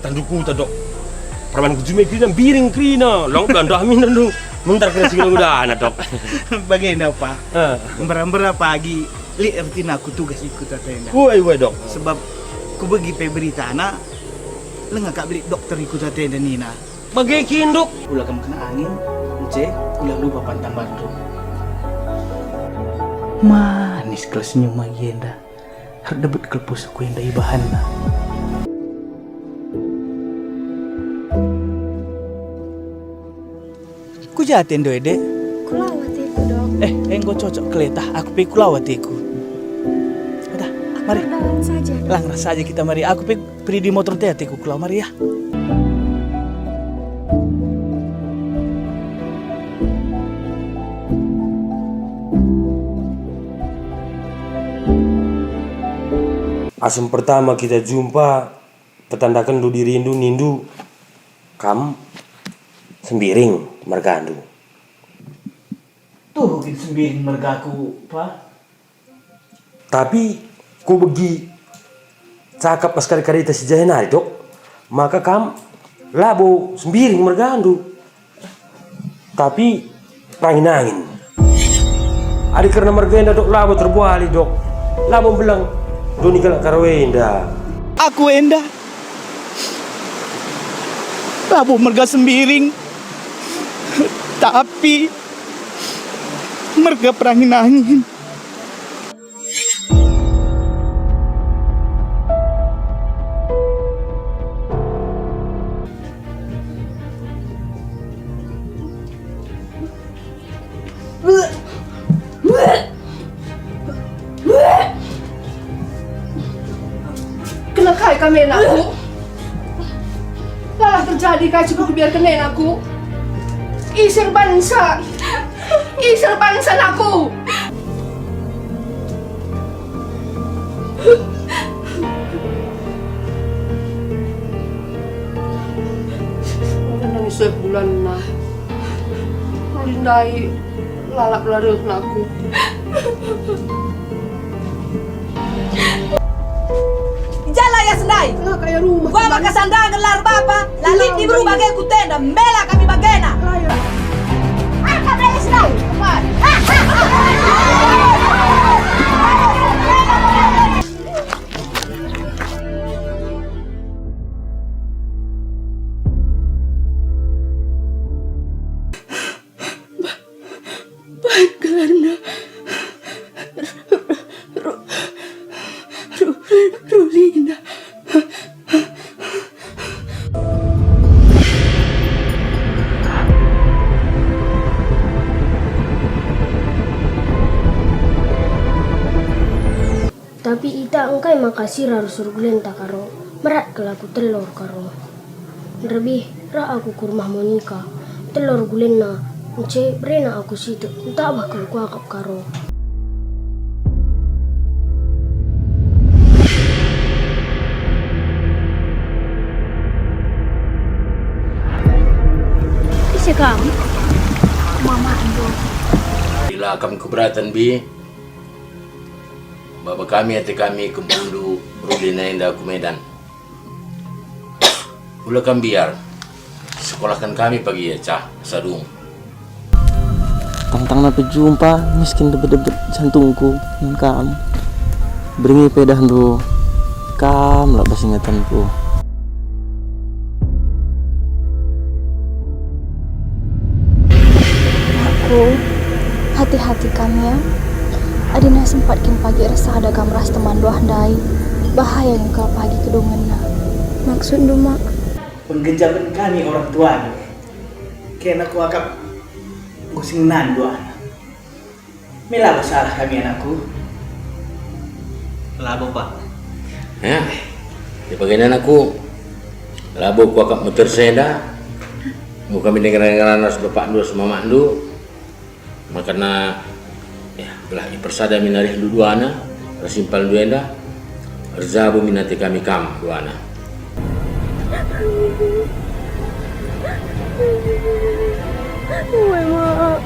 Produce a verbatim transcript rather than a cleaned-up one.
Tandu kuta, Dok. Perman ku jumai kerina, mbiring kerina. Lang belandah min tandu. Mentar kena singgung udah anak, Dok. Bagenda, Pa. Eh. Mbera-mbera pagi, lit ertina aku tugas i Kuta Tenda. Uai, uai, Dok. Sebab kubegi pe beritana, langa kap lit dokter i Kuta Tenda nina. Bage kin, Dok? Ula kam kena angin, ence, ula lupa pantang bantu. Manis kal senyum Magenda. Erdebet kal pusuhku enda ibahanna. Ku ja atendu e, Dek? Kulau ateku, Dok. Eh, enggo cocok keletah, aku pe kulau ateku. Kata, aku mari. Berdalan saja. Lang ras saja kita mari. Aku pe peridi motor te ateku kulau mari ya. Asum pertama kita jumpa, petandakendu dirindu nindu, kam Sembiring mergandu. Tuhu kin Sembiring mergaku, Pa? Tapi kubegi cakap ras kari-karita si jahe nari, Dok, maka kam labo Sembiring mergandu, tapi Perangin-angin. Adi kerna merga enda, Dok, labo terbuali, Dok. Labo mbelang doni kalak Karo enda. Aku enda labo merga Sembiring, tapi merga Perangin-angin. Kena kai kam e, anakku? Lalah terjadi kai si kubiarken e, anakku? Ise erbansa? Ise erbansa, anakku? Nangis seh bulanna. Ruli ndai lalap la reh, anakku. Jala ya sendai. Lah, kaya rumah. Gua maka sanda gelar bapa, lalit di beru bage ku tenda, mela kami bagena. Lah, ya. Angkat aja sendai. Bahan gelarna Ru-, Ru-, Ru-, Rulina. Tapi ita engkai maka sira rusur gulenta Karo, merat kal aku telor Karo. Nderbih reh aku ku rumah Monika, telor gulenna, ence berena aku sitik, ntabah kal kuakap Karo. Ise kam? Mama Endo. Ila kam keberatan, Bi? Baba kami ate kami kempundu Rulina enda ku Medan. Ula kam mbiar, sekolahken kami pagi ia cah sadung. Tangtangna pejumpa, miskin debet-debet jantungku man kam. Beringi pedahndu, kam la bas ingetenku. Aku, hati-hati kam ya. Adina sempat kin pagi ersada kam ras teman luah ndai, bahaya nge kal pagi kedungenna. Maksudndu, Mak? Penggenjapen kami orang tuandu. Kena kuakap enggo si ngenandu anak. Mela salah kami, anakku. Labo, Pak. Ya, ya bagenda, anakku. Labo kuakap meter senda. Enggo kami dengar-dengaran ras bapakndu ras mamakndu. Makana, ya, gelah ipersada min arihndu duana, ras impalndu enda. Erjabu min ate kami kam duana. Ue, Mak.